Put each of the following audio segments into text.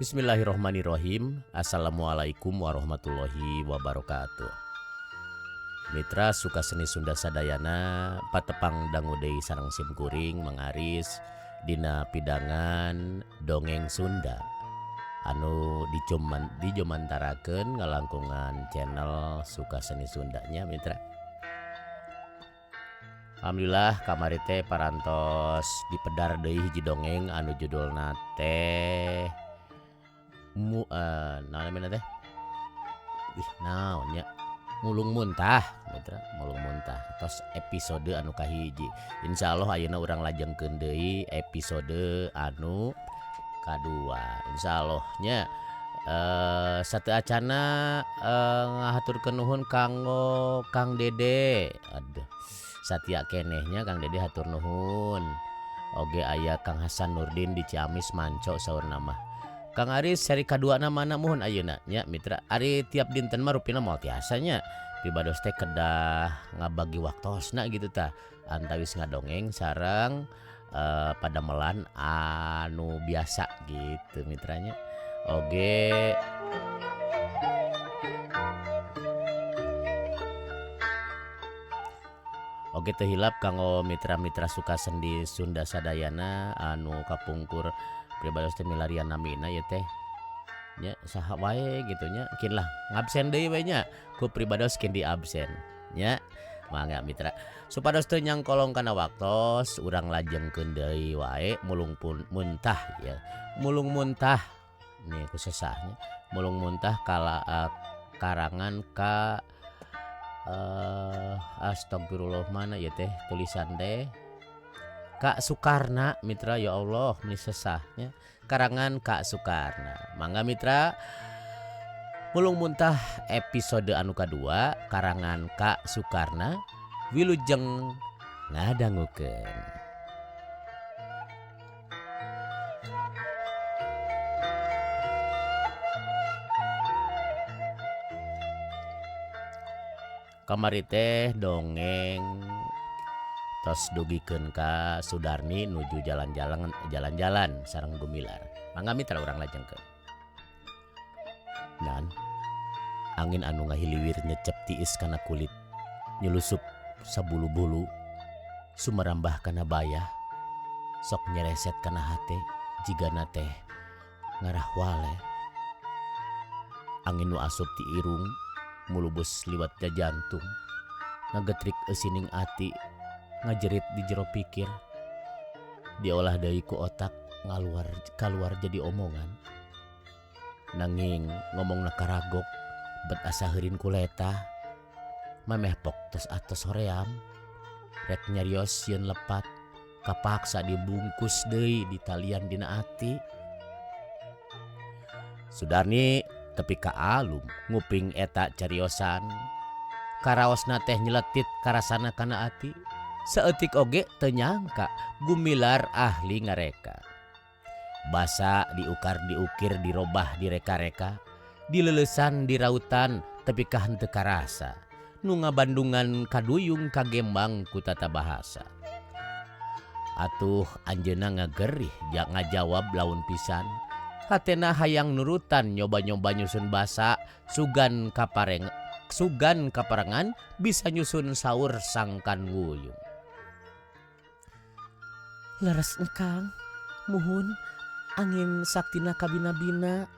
Bismillahirrahmanirrahim. Assalamualaikum warahmatullahi wabarakatuh. Mitra suka seni Sunda sadayana patepang dangu deui sareng sim kuring Mang Aris dina pidangan dongeng Sunda anu dijomantarakeun ngalangkungan channel Suka Seni Sundanya mitra. Alhamdulillah kamari teh parantos dipedar deui hiji dongeng anu judulna teh mu naon namina teh? Ih, naon nya? Mulung Muntah, mitra, Mulung Muntah. Tos episode anu kahiji. Insyaallah ayeuna urang lajengkeun deui episode anu kadua. Insyaallah nya sateu acana ngahaturkeun nuhun kanggo Kang Dede. Aduh, satia keneh nya Kang Dede hatur nuhun. Oge aya Kang Hasan Nurdin di Ciamis Manco saurna mah. Kang Aris seri kaduana mana muhun ayeuna nya mitra. Ari tiap dinten mah rupina moal tiasa nya. Pribados teh kedah ngabagi waktosna gitu tah. Antawis ngadongeng sareng padamelan anu biasa gitu mitranya. Oge Oge teu hilap kanggo mitra-mitra suka sendi Sunda sadayana anu kapungkur pribados teh milarian namina ieu teh nya saha wae gitu nya kin lah ngabsen deui we nya ku pribados kin di absen nya mangga mitra supados teu nyangkolong kana waktos urang lajengkeun deui wae mulung pun muntah ya mulung muntah nih ku sesahnya mulung muntah kala karangan ka astagfirullah mana ieu teh tulisan teh Kak Sukarna mitra ya Allah meni sesahnya karangan Kak Sukarna mangga mitra Mulung Muntah episode anu kadua karangan Kak Sukarna wilujeng ngadangukeun. Kamari teh dongeng tos dugikeun ka Sudarni nuju jalan-jalan jalan-jalan sareng Gumilar. Mangga mitra urang lajengkeun. Nan angin anu ngahiliwir nyecep tiis kana kulit, nyulusup sabulu-bulu, sumarambah kana bayah, sok nyereset kana hate jigana teh ngarah wale. Angin nu asup ti irung mulubus liwat ka jantung, ngagetrik eusining ati, ngajerit di jero pikir. Diolah deui ku otak ngaluar kaluar jadi omongan. Nanging ngomongna karagok bet asa heurin ku letah. Mameh pok tos atos hoream. Rek nyarios sieun lepat, kapaksa dibungkus deui di talian dina ati. Sudarni tepi ka alum nguping eta cariosan. Karaosna teh nyeletit karasana kana ati. Saeutik oge teu nyangka Gumilar ahli ngareka. Basa diukar diukir dirobah direka-reka, dileleusan dirautan tepi ka henteu karasa. Nu ngabandungan kaduyung kagembang ku tata bahasa. Atuh anjeunna ngagerih ngajawab laun pisan. Hatena hayang nurutan nyoba-nyoba nyusun basa sugan kapareng sugan kaparengan bisa nyusun saur sangkan wuyung. Leres engkang, muhun angin saktina kabina-bina.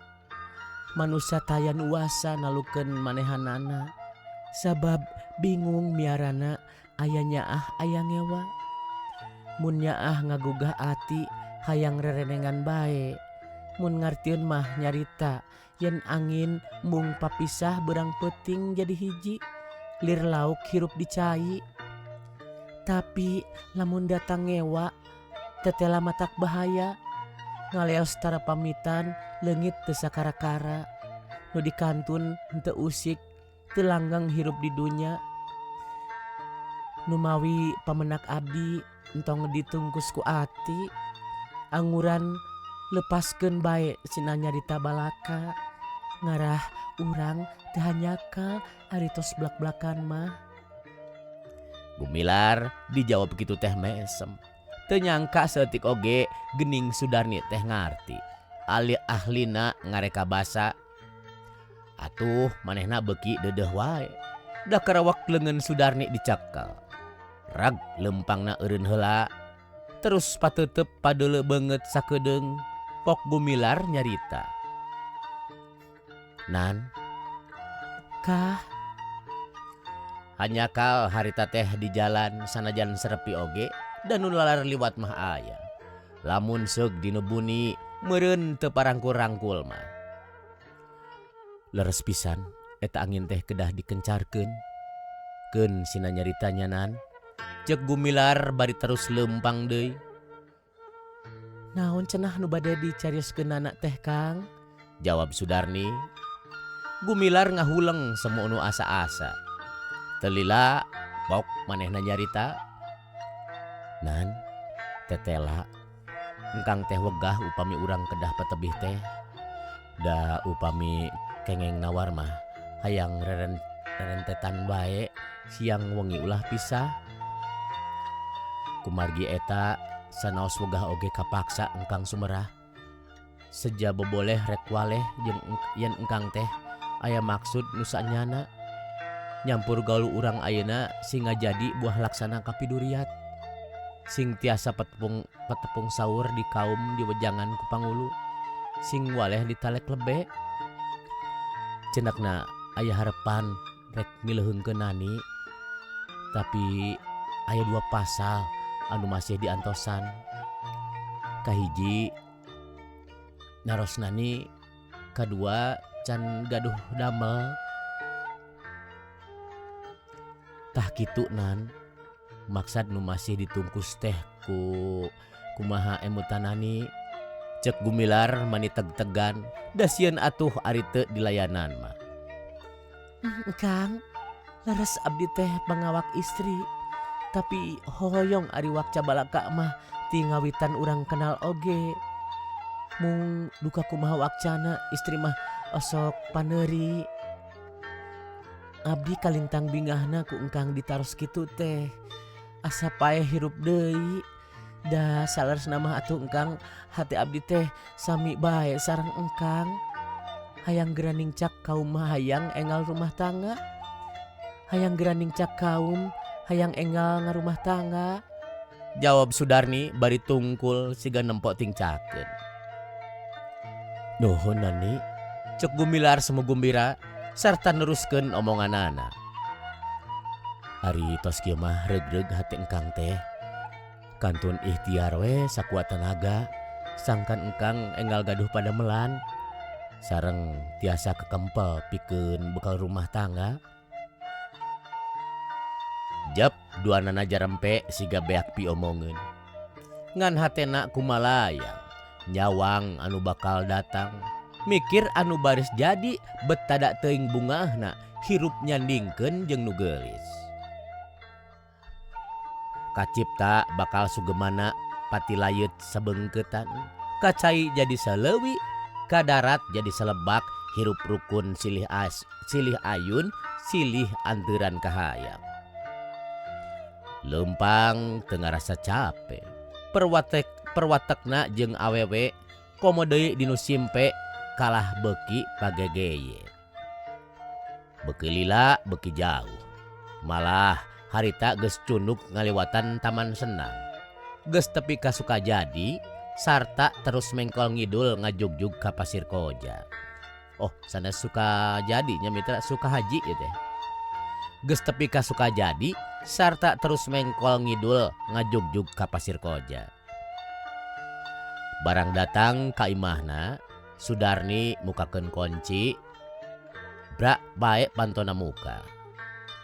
Manusia taya nu uasa nalukeun manehanana. Sabab bingung miarana aya nyaah aya ngewa. Mun nyaah ngagugah ati hayang rerenengan bae. Mun ngartieun mah nyarita yen angin mung papisah beurang peuting jadi hiji. Lir lauk hirup di cai. Tapi lamun datang ngewa tetela matak bahaya. Ngaleos tara pamitan leungit teu sakara-kara. Nu dikantun henteu usik teu langgeng hirup di dunya. Numawi pamenak abdi entong ditungkus ku ati. Anguran lepaskeun bae sina nyarita balaka. Ngarah urang teu hanyakal ari tos blak-blakan mah. Gumilar dijawab kitu teh mesem. Teu nyangka saeutik oge gening Sudarni teh ngarti. Ali ahlina ngareka basa. Atuh manehna beuki deudeuh wae. Da karawak leungeun Sudarni dicekel. Rag leumpangna eureun heula. Terus pateuteup padeuleu beungeut sakedeung. Pok Gumilar nyarita. Nan. Kah. Hanjakal harita teh di jalan sanajan serepi oge dan nu lalar liwat mah aya. Lamun seug dinu buni meureun teu parangkul-rangkul mah. Leres pisan eta angin teh kedah dikencarkeun. Keun sina nyarita nya Nan. Ceuk Gumilar bari terus leumpang deui. Naon cenah nu bade dicarioskeunana teh Kang? Jawab Sudarni. Gumilar ngahuleng semu nu asa-asa. Teu lila pok manehna nyarita. Nan, tetela engkang teh wegah upami urang kedah patebih teh. Da upami kengeng nawar mah hayang rerentetan wae siang wengi ulah pisah. Kumargi eta sanaos wegah oge kapaksa engkang sumerah. Seja boboleh rek waleh jeung yen engkang teh aya maksud nu sanyana. Nyampur gaul urang ayeuna sing ngajadi buah laksana kapiduriat. Sing tiasa petepung saur di kaum diwejangan ku pangulu. Sing waleh ditalek lebe. Cenakna aya harepan rek mileuheungkeun Nani. Tapi aya dua pasal anu masih diantosan. Kahiji naros Nani, kadua can gaduh damel. Tah kitu Nan, maksad nu masih ditungkus teh ku kumaha emutan Nani. Cek Gumilar mani teg-tegan, da sieun atuh ari teu dilayanan mah. Kang, leres abdi teh pangawak istri. Tapi hoyong ari wakca balaka mah ti ngawitan urang kenal oge. Mung duka kumaha wakcana istri mah osok paneuri. Abdi kalintang bingahna ku engkang ditaros kitu teh. Asa paeh hirup deui. Da saleresna mah atuh engkang hate abdi teh sami bae sareng engkang. Hayang geura ningcak kaum mah hayang enggal rumah tangga. Hayang geura ningcak kaum hayang enggal ngarumah tangga. Jawab Sudarni bari tungkul siga nempo tingcakeun. Nuhun Nani, cek Gumilar semu gumbira sarta neruskeun omonganana. Ari tos kieu mah reug-reug hate engkang teh. Kantun ikhtiar we sakuat tenaga, sangkan engkang enggal gaduh padamelan. Sareng tiasa kekempel pikeun bekal rumah tangga. Jep duanana jarempe siga beak piomongeun. Ngan hatena kumalayang, nyawang anu bakal datang. Mikir anu baris jadi betada teuing bungahna hirup nyandingkeun jeung nu geulis. Kacipta bakal sugemana patilayeut sabeungkeutan, kacai jadi saleuwi, kadarat jadi selebak, hirup rukun silih as, silih ayun, silih anteuran kahayang. Leumpang teu ngarasa cape. Perwatekna jeung awewe komo deui dinu simpe kalah beuki pagegeye. Beuki lila beuki jauh. Malah harita geus cunduk ngaliwatan Taman Senang. Geus tepi ka Sukajadi sarta terus mengkol ngidul ngajugjug ka Pasir Koja. Oh, sanes Sukajadi nya mitra, Sukahaji ieu teh. Geus tepi ka Sukajadi sarta terus mengkol ngidul ngajugjug ka Pasir Koja. Barang datang ka imahna, Sudarni mukakeun kunci, brak bae pantona muka.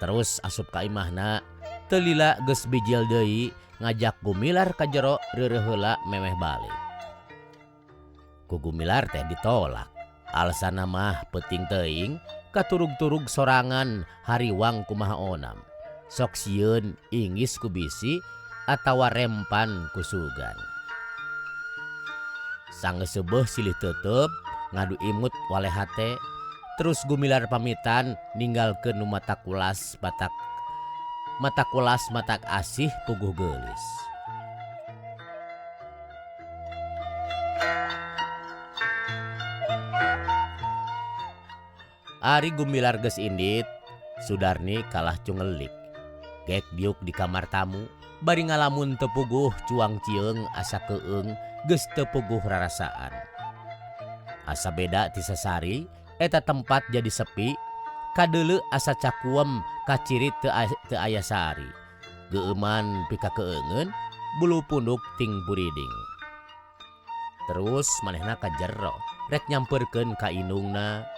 Terus asup ka imahna, teu lila geus bijil deui ngajak Gumilar ka jero reureuh heula memeh balik. Ku Gumilar teh ditolak. Alasanna mah peuting teuing katurug-turug sorangan hariwang kumaha onam. Sok sieun inggis ku bisi atawa rempan ku sugan. Sanggeus seubeuh silih teuteub ngadu imut waleh hate. Terus Gumilar pamitan ninggalkeun nu mata kulas batak mata kulas matak asih puguh geulis. Ari Gumilar geus indit, Sudarni kalah cungelik. Gek diuk di kamar tamu, bari ngalamun teu puguh cuang cieung asa keueung geus teu puguh rarasaan. Asa beda ti sasari, eta tempat jadi sepi, kadeuleu asa cakuem kaciri teu aya sari. Geueuman pikakeueungeun, bulu punduk ting buriding. Terus manehna ka jero, rek nyamperkeun ka indungna.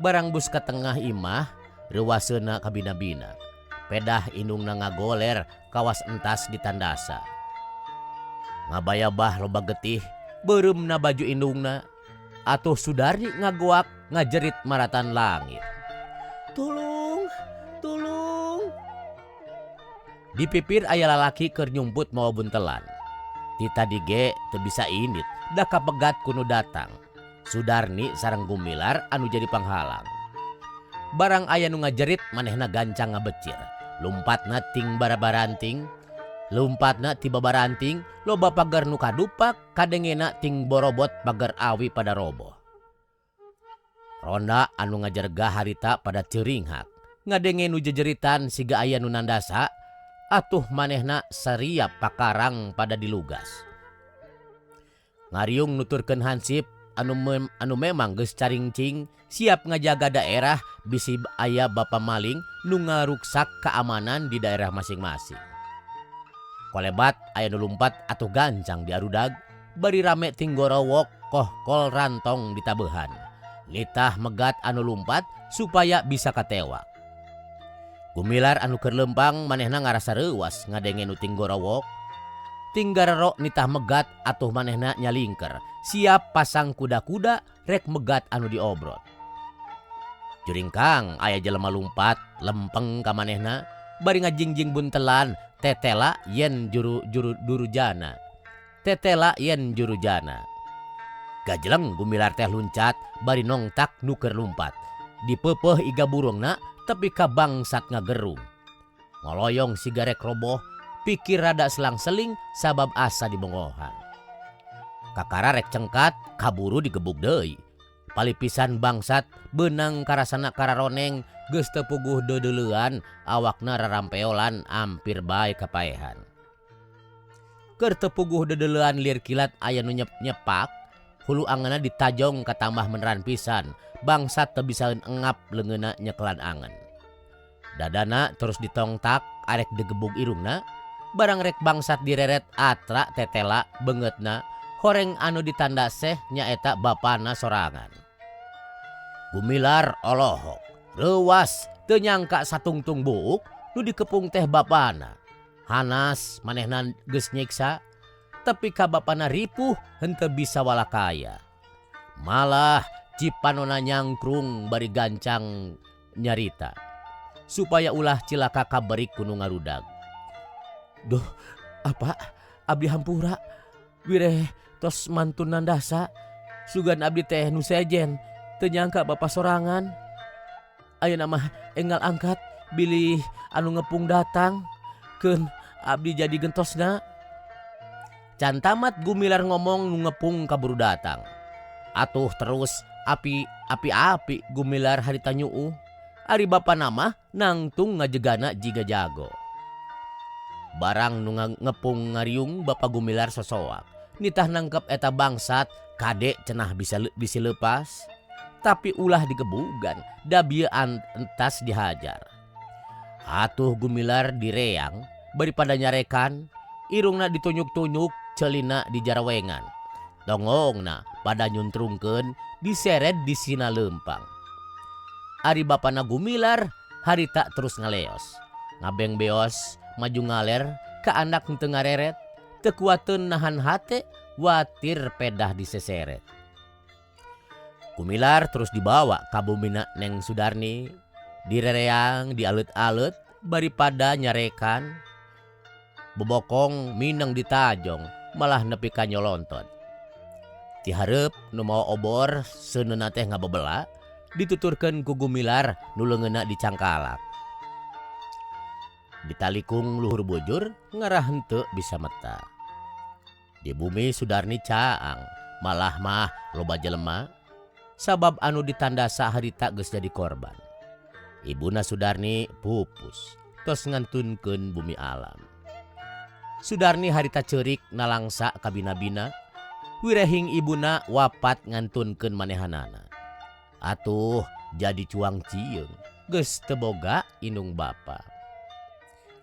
Barang bus ka tengah imah, reuwaseuna kabina-bina. Pedah indungna ngagoler kawas entas ditandasa. Ngabayabah loba getih, beureumna baju indungna. Atuh Sudarni ngagoak ngajerit maratan langit. Tulung, tulung. Di pipir aya lalaki keur nyumput mawa buntelan. Ti tadi ge teu bisa indit, da kapegat ku nu datang. Sudarni sareng Gumilar anu jadi panghalang. Barang aya nu ngajerit manehna gancang ngabecir. Lumpatna ting barabaranting, lumpatna ti babaranting, loba pagar nu kadupak, kadengena ting borobot pagar awi pada roboh. Ronda anu ngajergah harita pada ceuringhak. Ngadenge nu jejeritan siga aya nu nandasa, atuh manehna sariap pakarang pada dilugas. Ngariung nuturkeun hansip anu memang geus caringcing siap ngajaga daerah bisi aya bapa maling nu ngaruksak keamanan di daerah masing-masing. Kolebat aya nu lumpat atuh gancang diarudag, bari rame tinggorowok kohkol rantong ditabeuhan. Nitah megat anu lumpat supaya bisa katewak. Gumilar anu keur leumpang manehna ngarasa reuwas ngadenge nu tinggorowok. Tinggarero nitah megat atuh manehna nyalingker, siap pasang kuda-kuda rek megat anu diobrot. Juringkang aya jelema lumpat lempeng ka manehna bari ngajingjing buntelan tetela yen juru juru durujana. Tetela yen jurujana. Gajeleng Gumilar teh luncat bari nongtak nu keur lumpat. Dipeupeuh iga burungna tepi ka bangsat ngagerung. Ngoloyong siga rek roboh, pikir rada selang-seling sabab asa dibongohan. Kakara rek cengkat, kaburu digebug deui. Palipisan bangsat beunang karasana kararoneng geus teu puguh deudeulean, awakna rarampeolan ampir bae kapaehan. Keur teu puguh deudeulean lir kilat aya nu nyepak, hulu angeunna ditajong katambah meneran pisan, bangsat teu bisaeun engap leungeunna nyekelan angen. Dadana terus ditongtak arek digebug irungna, barang rek bangsat direret atra tetela beungeutna, horeng anu ditandaseh nyaeta bapana sorangan. Gumilar olohok, reuwas teu nyangka satungtung buuk nu dikepung teh bapana. Hanas manehna geus nyiksa, tepi ka bapana ripuh henteu bisa walakaya. Malah cipanona nyangkrung bari gancang nyarita supaya ulah cilaka kaberik ku nu ngarudag. Duh, apa abdi hampura wireh tos mantun nandasa, sugan abdi teh nu sejen teu nyangka bapa sorangan. Ayeuna mah enggal angkat bilih anu ngepung datang keun abdi jadi gentosna. Can tamat Gumilar ngomong nu ngepung kaburu datang. Atuh terus api api api Gumilar harita nyuuh. Ari bapana mah nangtung ngajegana jiga jago. Barang nu ngepung ngariung bapa Gumilar sosoak. Nitah nangkep eta bangsat kade cenah bisa bisi leupas. Tapi ulah digebugan, da bieu entas dihajar. Atuh Gumilar direang bari pada nyarekan, irungna ditunyuk-tunyuk, ceulina dijarawengan. Tongongna pada nyuntrungkeun, diseret di sina leumpang. Ari bapana Gumilar harita terus ngaleos. Ngabeng beos maju ngaler ka anak henteu ngareret, teu kuateun nahan hate, watir pedah diseseret. Gumilar terus dibawa ka bumina Neng Sudarni, direreang, dialet-alet bari pada nyarekan. Bobokong mineng ditajong malah nepi ka nyolontot. Ti hareup nu mawa obor seuneuna teh ngabebela, dituturkeun ku Gumilar nu leungeunna dicangkalak. Ditalikung luhur bujur ngarah henteu bisa meta. Di bumi Sudarni caang, malah mah loba jelema. Sabab anu ditandasa harita geus jadi korban. Ibuna Sudarni pupus tos ngantunkeun bumi alam. Sudarni harita ceurik nalangsa kabina-bina, wirehing ibuna wapat ngantunkeun manehanana. Atuh jadi cuang cieung, geus teu boga indung bapa.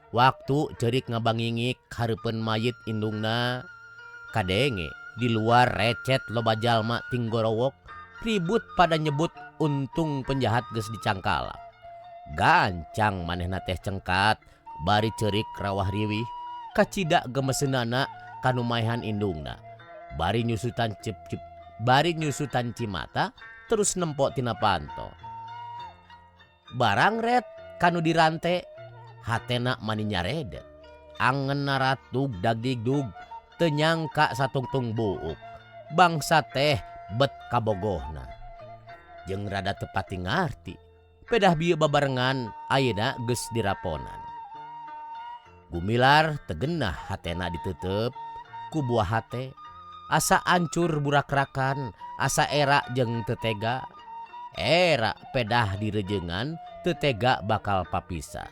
Waktu ceurik ngabangingik hareupeun mayit indungna, kadenge di luar recet loba jalma tinggorowok, ribut pada nyebut untung penjahat geus dicangkalak. Gancang manehna teh cengkat, bari ceurik rawah riwih, kacida gemeseunana kanu maehan indungna. Bari nyusutan cip-cip, bari nyusutan cimata terus nempo tina panto. Barang ret kanu dirante, hatena mani nyaredet. Angen naratug dagdigdug, teu nyangka satungtung buuk. Bangsa teh bet kabogohna. Jeung rada teu pati ngarti, pedah bieu babarengan ayeuna geus diraponan. Gumilar tegenah hatena ditutup ku buah hate, asa ancur burakrakan, asa era jeung teu tega. Era pedah direjengan teu tega bakal papisah.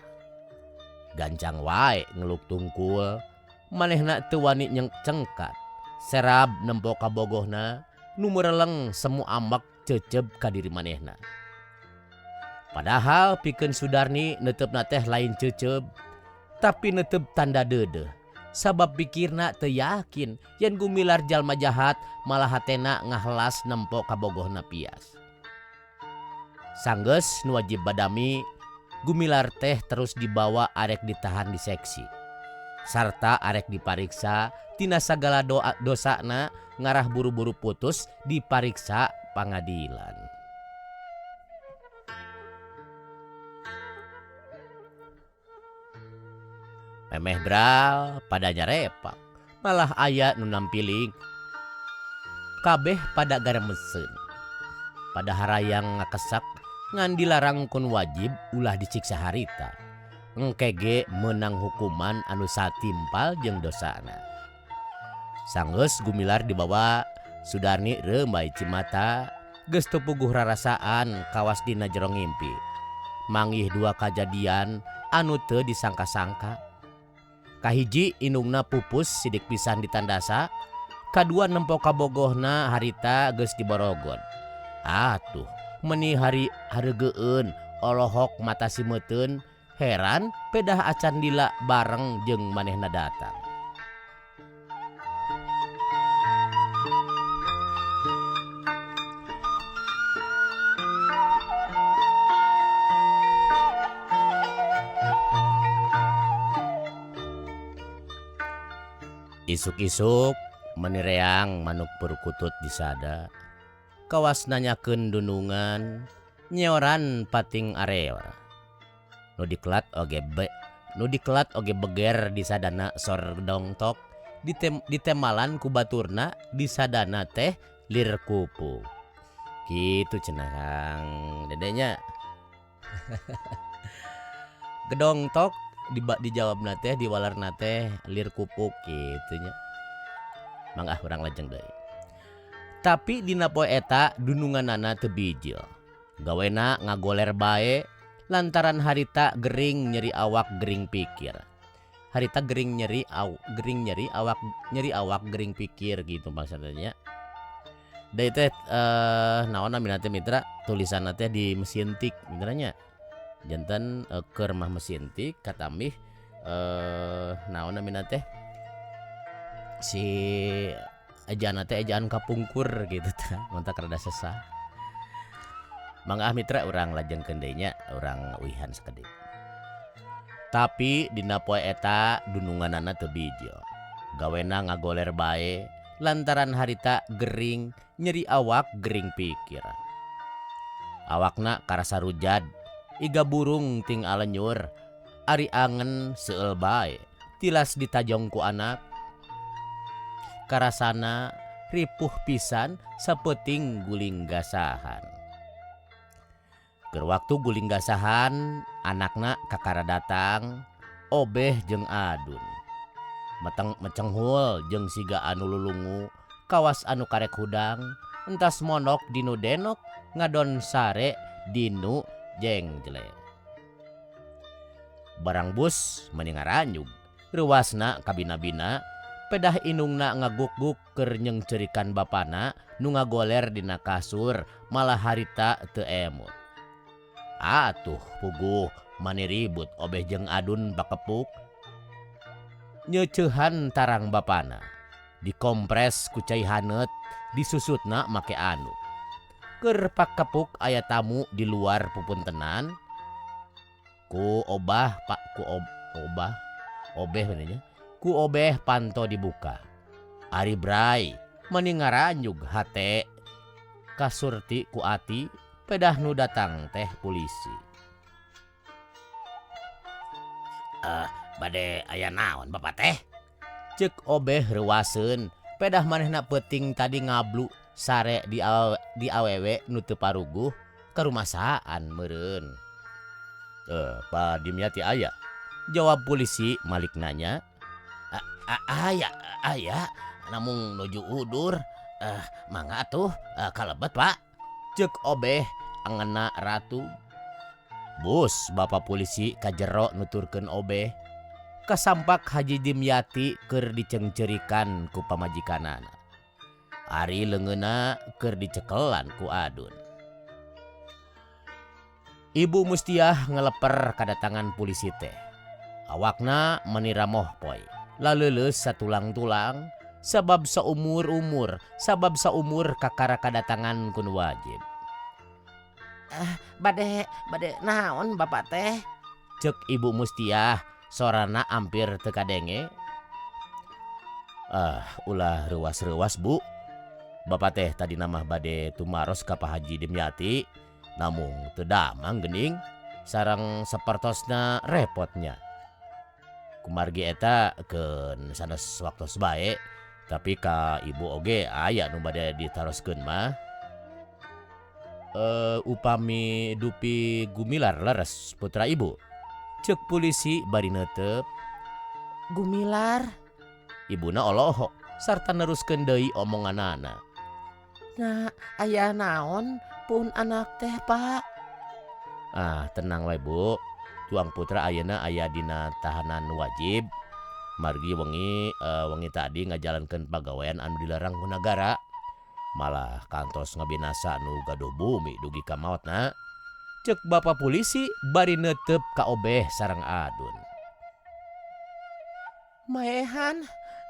Gancang wae ngeluk tungkul, manehna teu wani cengkat. Serab nempo kabogohna, nu mereleng semu ambek ceceb ka diri manehna. Padahal pikeun Sudarni neutepna teh lain ceceb, tapi neutep tanda deudeuh. Sabab pikirna teu yakin yen Gumilar jalma jahat, malah hatena ngahelas nempo kabogohna pias. Sanggeus nu wajib badami, Gumilar teh terus dibawa arek ditahan di seksi. Sarta arek dipariksa tina sagala doa dosana ngarah buru-buru putus dipariksa pangadilan. Memeh bral pada nyarepak, malah aya nu nampiling. Kabeh pada garemeseun. Pada harayang ngakesak ngan dilarang kun wajib ulah disiksa harita. Engke ge meunang hukuman anu satimpal jeung dosana. Sanggeus Gumilar dibawa, Sudarni reumbai cimata, geus teu puguh rarasaan kawas dina jero ngimpi. Manggih dua kajadian anu teu disangka-sangka. Kahiji indungna pupus sidik pisan ditandasa, kadua nempo kabogohna harita geus diborogon. Atuh, meni hari hareugeun olohok mata simeuteuun, heran pedah acan lila bareng jeung manehna datang. Isuk-isuk menireang manuk perkutut disada, kawas nanyakeun dunungan, nyeoran pating areor. Nu dikelat oge be, nu dikelat oge beger disadana sor dongtok, ditemalan ku baturna disadana teh lir kupu. Kitu cenah Kang Dedenya. Gedongtok dijawabna teh diwalarna teh lir kupuk kitu nya. Mangga urang lajeng deui. Tapi dina poe eta dununganana teu bijil. Gawena ngagoler bae lantaran harita gering nyeri awak gering pikir. Harita gering nyeri aw, gering nyeri awak, nyeri awak gering pikir gitu maksudnya nya. Da ieu teh naon namina teh mitra tulisanna teh di mesin tik mitranya. Janten keur mah mesin tik katamih naon namina teh si ejaan teh ejaan kapungkur gitu tah, mantak rada sesah. Mangga mitra urang lajengkeun deui nya, urang uihan sakedik. Tapi dina poe eta dununganana teu bijil. Gawena ngagoler bae lantaran harita gering nyeri awak gering pikir. Awakna karasa rujad, iga burung ting alenyur, ari angen seueul bae, tilas ditajong ku anak. Karasana ripuh pisan sapeuting guling gasahan. Keur waktu guling gasahan, anakna kakara datang, obeh jeung adun. Meteng mecenghul jeung siga anu lulungu, kawas anu karek hudang, Entas mondok di nu denok ngadon sare di nu jengjle. Barang bus meni ngaranyug reuwasna kabina-bina pedah indungna ngaguk-guk keur nyeungceurikan bapana nu ngagoler dina kasur malah harita teu emut. Atuh puguh mani ribut obeh jeung adun bakepuk. Nyeuceuhan tarang bapana dikompres ku cai haneut disusutna make anduk. Keur pakepuk aya tamu di luar pupuntenan ku obah pak ku obah obeh nya ku obeh panto dibuka. Ari Bray meni ngaranjug hate kasurti ku ati pedah nu datang teh polisi. Bade aya naon bapak teh? Ceuk obeh reuwaseun pedah manehna peuting tadi ngablu sare di awewe nu teu paruguh karumasaan meureun. Pak Dimyati aya? Jawab polisi malik nanya. Aya, aya, namung nuju udur. Mangga atuh kalebet Pak. Ceuk obeh angena ratu. Bus bapak polisi kajero nuturkeun obeh. Kasampak Haji Dimyati keur diceungceurikan ku pamajikanana. Ari leungeunna keur dicekelan ku adun. Ibu Mustiah ngeleper kadatangan polisi teh. Awakna meni ramoh poy. Laleuleus satulang-tulang sabab saumur-umur, sabab saumur kakara kadatangan ku nu wajib. Bade bade naon bapak teh? Ceuk Ibu Mustiah sorana ampir teu kadenge. Ulah reuwas-reuwas Bu. Bapak teh tadina mah bade tumaros ka Pak Haji Dimyati. Namung teu damang geuning sareng sapertosna repotnya. Kumargi eta keun sanes waktos bae, tapi ka ibu oge aya nu bade ditaroskeun mah. Upami Dupi Gumilar leres putra ibu? Ceuk polisi bari neuteup. Gumilar? Ibuna olohok sarta neruskeun deui omonganana. Nah, aya naon pun anak teh Pak? Ah, tenang wae Bu. Tuang putra ayeuna aya dina tahanan wajib. Margi wengi tadi ngajalankeun pagawean anu dilarang ku nagara. Malah kantos ngabinasa nu gaduh bumi dugi ka maotna. Ceuk bapak polisi bari neuteup ka obeh sareng adun. Maehan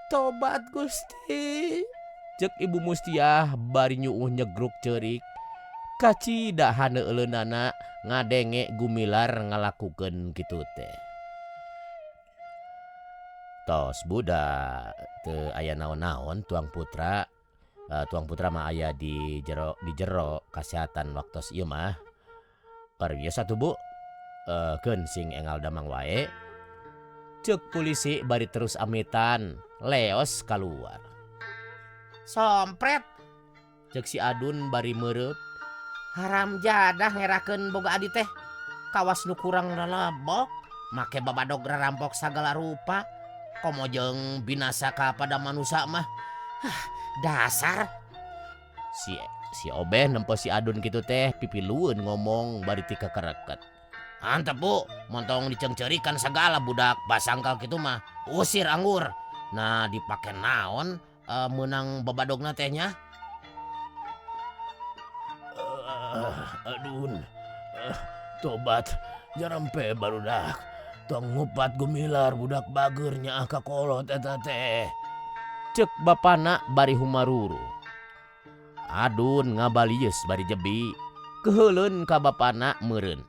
tobat Gusti. Ceuk Ibu Mustiah bari nyuuh nyegruk ceurik. Kacida haneuleunana ngadenge Gumilar ngalakukeun kitu teh. Tos budak teu aya naon-naon tuang putra. Tuang putra mah aya di jero kasehatan waktos ieu mah. Perwios atuh Bu. Keun sing enggal damang wae. Ceuk polisi bari terus amitan leos kaluar. Sompret. Ceuk si Adun bari meureut. Haram jadah ngerakeun boga adi teh. Kawas nu kurang lelebok, make babadog rarampok sagala rupa. Komo jeung binasa kapada manusa mah. Hah, dasar. Si Obeh nempo si Adun kitu teh pipilueun ngomong bari ti kakereket. Antep Bu, montong diceungceurikan sagala budak basangkal kitu mah. Usir anggur. Nah dipake naon meunang babadogna teh nya? Adun, tobat jarampe barudak. Tong ngupat Gumilar budak bager nyaah ka kolot eta teh. Ceuk bapana bari humaruru. Adun ngabalieus bari jebi. Keuheuleun ka bapana meureun.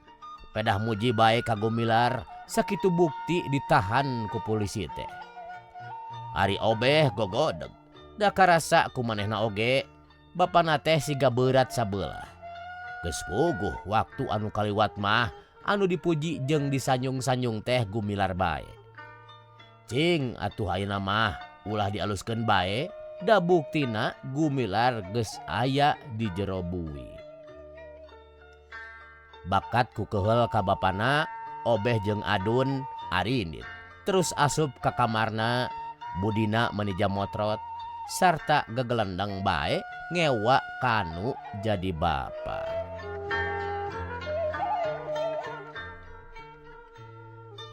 Pedah muji bae ka Gumilar sakitu bukti ditahan ku polisi teh. Ari obeh gogodeg. Da karasa ku manehna oge bapana teh siga beurat sabelah. Geus puguh waktu anu kaliwat mah anu dipuji jeung disanjung-sanjung teh Gumilar bae. Cing atuh ayeuna mah ulah dialuskeun bae da buktina Gumilar geus aya di jero bui. Bakat ku keuheul ka bapana obeh jeung adun arinit. Terus asup ka kamarna budina meni jamotrot. Sarta gegelendeng bae ngewa kanu jadi bapa.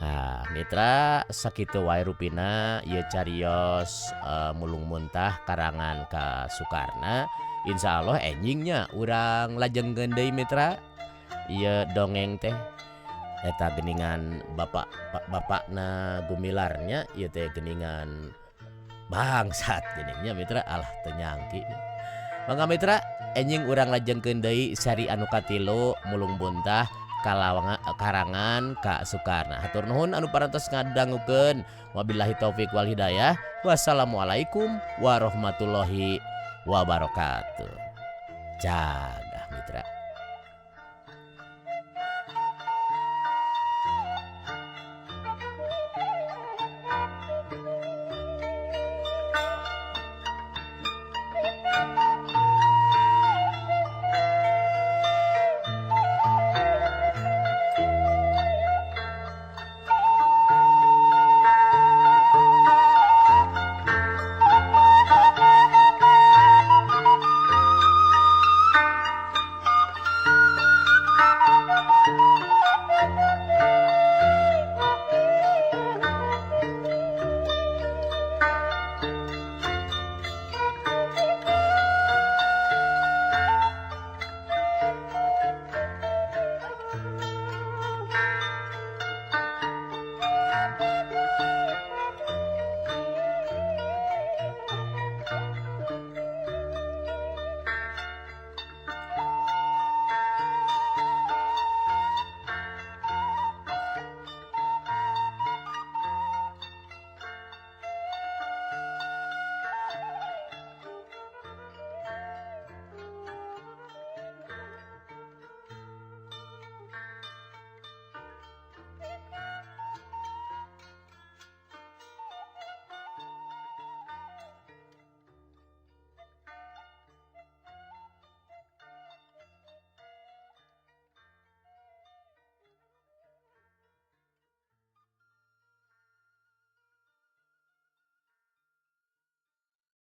Nah, mitra sakitu wae rupina ieu carios mulung muntah karangan ka Sukarna. Insya Allah enjingnya urang lajengkeun deui mitra ieu dongeng teh eta geuningan bapak bapakna gumilarnya ieu teh geuningan bangsat geuning nya mitra alah teu nyangki. Mangga mitra enjing urang lajengkeun deui seri anu katilu mulung muntah kalawanga karangan Ka Sukarna. Hatur nuhun anu parantos ngadangukeun. Wabillahi taufik wal hidayah. Wassalamualaikum warahmatullahi wabarakatuh. Jaga mitra.